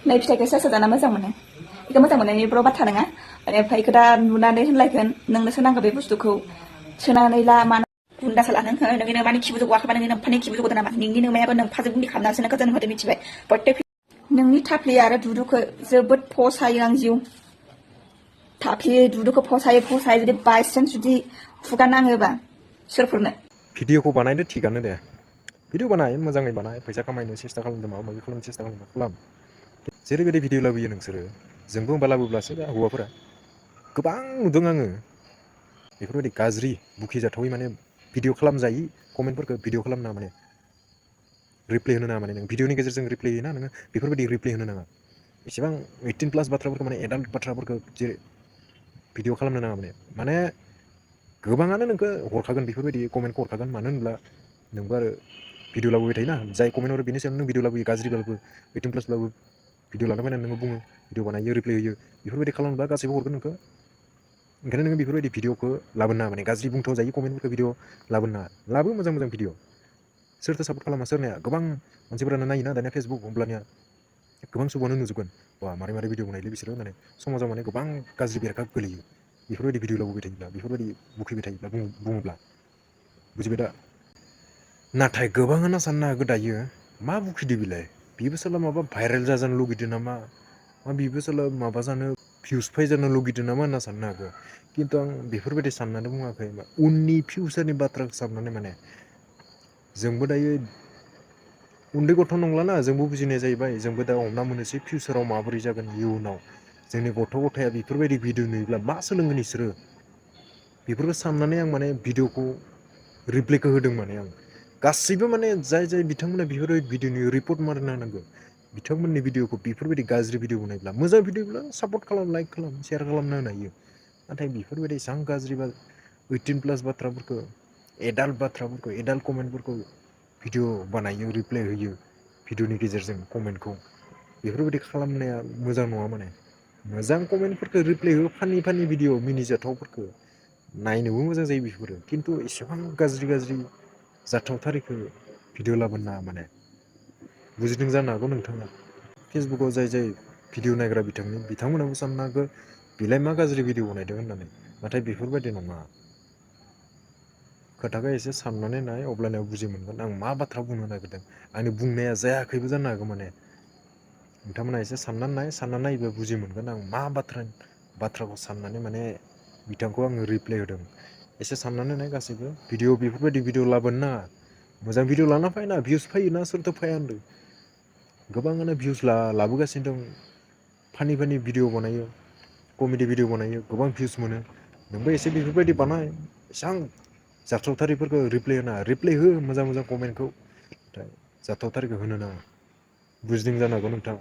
नै फिथाइखौ सोर सोर जाना मोजां मोनो बेखौ मोजां मोननायनिब्र' बाथ्रा नङा ओमफ्राय बेखौ दा नुनानै होनलायगोन नोंनोसो नांगौ बे बुस्थुखौ सोनानै ला मानो गुन्दासो लादों नोंनि मानि खिबु जगवाखैबा नोंनि नोम्फानि खिबु जगदों नामा नोंनि नोमायाबो नोम्फाजों गुन्दै खालामनानैसो नोंखौ जोनोम होदों मिथिबाय प्रत्येक नोंनि थाफ्लि आरो दुदुखौ जोबोद फसायो आं जिउ थाफ्लि दुदुखौ फसायो जुदि बायसान्स जुदि खुगा नाङोबा सोरफोरनो भिडिअखौ बानायदो थिगानो दे भिडिअ बानाय मोजाङै बानाय फैसा खामायनो सेस्था खालामदों माबा माबि खालामनो सेस्था खालाम जेरैबायदि भिडिअ लाबोयो नोंसोरो जोंबो होमबा लाबोब्लासो दा हौवाफोरा गोबां नुदों आङो बेफोरबायदि गाज्रि बुखिजाथावै माने भिडिअ खालामजायि कमेन्टफोरखौ भिडिअ खालामना माने रिप्लाय होनो नाङा माने नों भिडिअनि गेजेरजों रिप्लाय होयोना नोङो बेफोरबायदि रिप्लाय होनो नाङा एसेबां 18+ बाथ्राफोरखौ माने एडाल्ट बाथ्राफोरखौ जेरै भिडिअ खालामनो नाङा माने गोबाङानो नोंखौ हरखागोन बेफोरबायदि कमेन्टखौ हरखागोन मानो होनब्ला नोंबो आरो भिडिअ लाबोबाय थायोना जाय कमेन्ट हरो बेनि सायाव नों भिडिअ लाबोयो गाज्रिब्लाबो 18+ब्लाबो भिडिअ लाना फैनानै नोङो बुङो भिडिअ बानायो रिप्लाय होयो बेफोरबायदि खालामोब्ला गासैबो हरगोन नोंखौ ओंखायनो नोङो बेफोरबायदि भिडिअखौ लाबोनो नाङा माने गाज्रि बुंथाव जायो कमेन्टफोरखौ भिडिअ लाबोनो नाङा लाबो मोजां मोजां भिडिअ सोरथो सापर्ट खालामा सोरनिया गोबां मानसिफोरानो नायोना दानिया फेसबुक होमब्लानिया गोबां सुबुङानो नुजोबगोन बा मारै भिडिअ बनायोलै बिसोरो होननानै समाजाव माने गोबां गाज्रि बेरखा गोलैयो बेफोरबायदि भिडिअ लाबोबाय थायोब्ला बेफोरबायदि बुखिबाय थायोब्ला बुङोब्ला बुजिबाय दा नाथाय गोबाङानो साननो हागौ दायो मा बुखिदो बिलाय बिबो सोरबा माबा भाइरेल जाजानो लुगैदों नामा बिबो सोरबा माबा जानो भिउस फाय जानो लुगैदों नामा होनना साननो हागौ खिन्थु आं बेफोरबायदि साननानै बुङाखै उननि फिउचारनि बाथ्राखौ साननानै माने जोंबो दायो उन्दै गथ' नंलाना जोंबो बुजिनाय जाहैबाय जोंबो दा हमना मोनोसै फिउचाराव माबोरै जागोन इयुनाव जोंनि गथ' गथाया बेफोरबायदि भिडिअ नुयोब्ला मा सोलोंगोन बिसोरो बेफोरखौ साननानै आं माने भिडिअखौ रिप्लायखौ होदों माने आं गासैबो माने जाय बिथांमोना बेफोरबायदि भिडिअ नुयो रिपर्ट मारिना होनांगौ बिथांमोननि भिडिअखौ बेफोरबायदि गाज्रि भिडिअ बनायब्ला मोजां भिडिअब्ला सापर्ट खालाम लाइक खालाम शेयार खालामना होनो हायो नाथाय बेफोरबायदि एसेबां गाज्रि बा 18+ बाथ्राफोरखौ एडाल्ट बाथ्राफोरखौ एडाल्ट कमेन्टफोरखौ भिडिअ बानायो रिप्लाय होयो भिडिअनि गेजेरजों कमेन्टखौ बेफोरबायदि खालामनाया मोजां नङा माने मोजां कमेन्टफोरखौ रिप्लाय हो फानि भिडिअ मिनिजाथावफोरखौ नायनोबो मोजां जायो बेफोरो खिन्थु एसेबां गाज्रि जाथावथारैखौ भिडिअ लाबोनो नाङा माने बुजिदों जानो हागौ नोंथाङा फेसबुकाव जाय भिडिअ नायग्रा बिथांमोनाबो साननो हागौ बेलाय मा गाज्रि भिडिअ बनायदों होननानै नाथाय बेफोरबायदि नङा खोथाखौ एसे साननानै नाय अब्लानिया बुजि मोनगोन आं मा बाथ्रा बुंनो नागिरदों आंनि बुंनाया जायाखैबो जानो हागौ माने नोंथांमोना एसे साननानै नायोबा बुजि मोनगोन आं मा बाथ्राखौ साननानै माने बिथांखौ आङो रिप्लाय होदों एसे साननानै नाय गासैबो भिडिअ बेफोरबायदि भिडिअ लाबोनो नाङा मोजां भिडिअ लाना फैना भिउस फैयोना सोरथो फैया होनदों गोबाङानो भिउस लाबोगासिनो दं फानि भिडिअ बनायो कमेडि भिडिअ बनायो गोबां भिउस मोनो नोंबो एसे बेफोरबायदि बानाय एसेबां जाथावथारिफोरखौ रिप्लाय हो मोजां कमेन्टखौ नाथाय जाथावथारिखौ होनो नाङा बुजिदों जानो हागौ नोंथाङा